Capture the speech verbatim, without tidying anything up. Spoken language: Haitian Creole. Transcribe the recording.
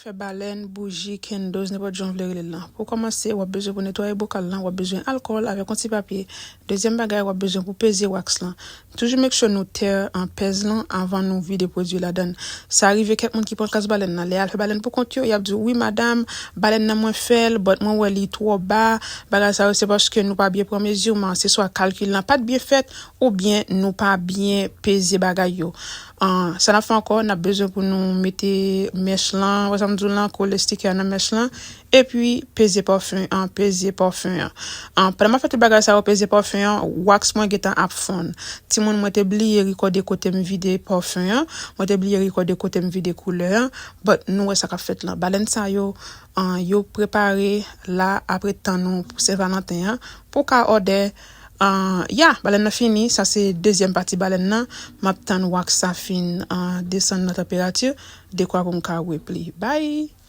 Fè balèn, bouji, candles, nenpòt jan w vle rele l lan. Pou kòmanse, w ap bezwen pou netwaye bokal lan, w ap bezwen alkòl avèk yon ti papye. Dezyèm bagay, w ap bezwen pou peze wax lan. Toujou make sure nou tè an pèz lan anvan nou vide pwodui ladan l. Sa rive kèk moun ki pran kas balèn nan, lè y al fè balèn pou kont yo, y ap di w, "Wi, madam, balèn nan mwen fè l, but mwen wè li twò ba." Bagay sa yo, se paske nou pa byen pran mezi, men se swa kalkil lan pa t byen fèt, oubyen nou pa byen peze bagay yo. An, sa n ap fè ankò, n ap bezwen pou nou mete mèch lan, wè sa m di w lan, kole stikè a nan mèch lan, epi peze pòfen an, peze pòfen an. An, pandan m ap fè tout bagay sa yo, peze pòfen an, wax mwen gentan ap fonn. Timoun, mwen te bliye rekòde kote m vide pòfen an, mwen te bliye rekòde kote m vide koulè an, but nou wè sa k ap fèt lan. Balèn sa yo, an, yo prepare la apre tan nou pou Sen Valanten an, pou ka òdè, an, ya, balèn nan fini, sa se dezyèm pati balèn nan, m ap tann wax sa fin, an, desann nan tanperati, dekwa pou m ka repli. Bye!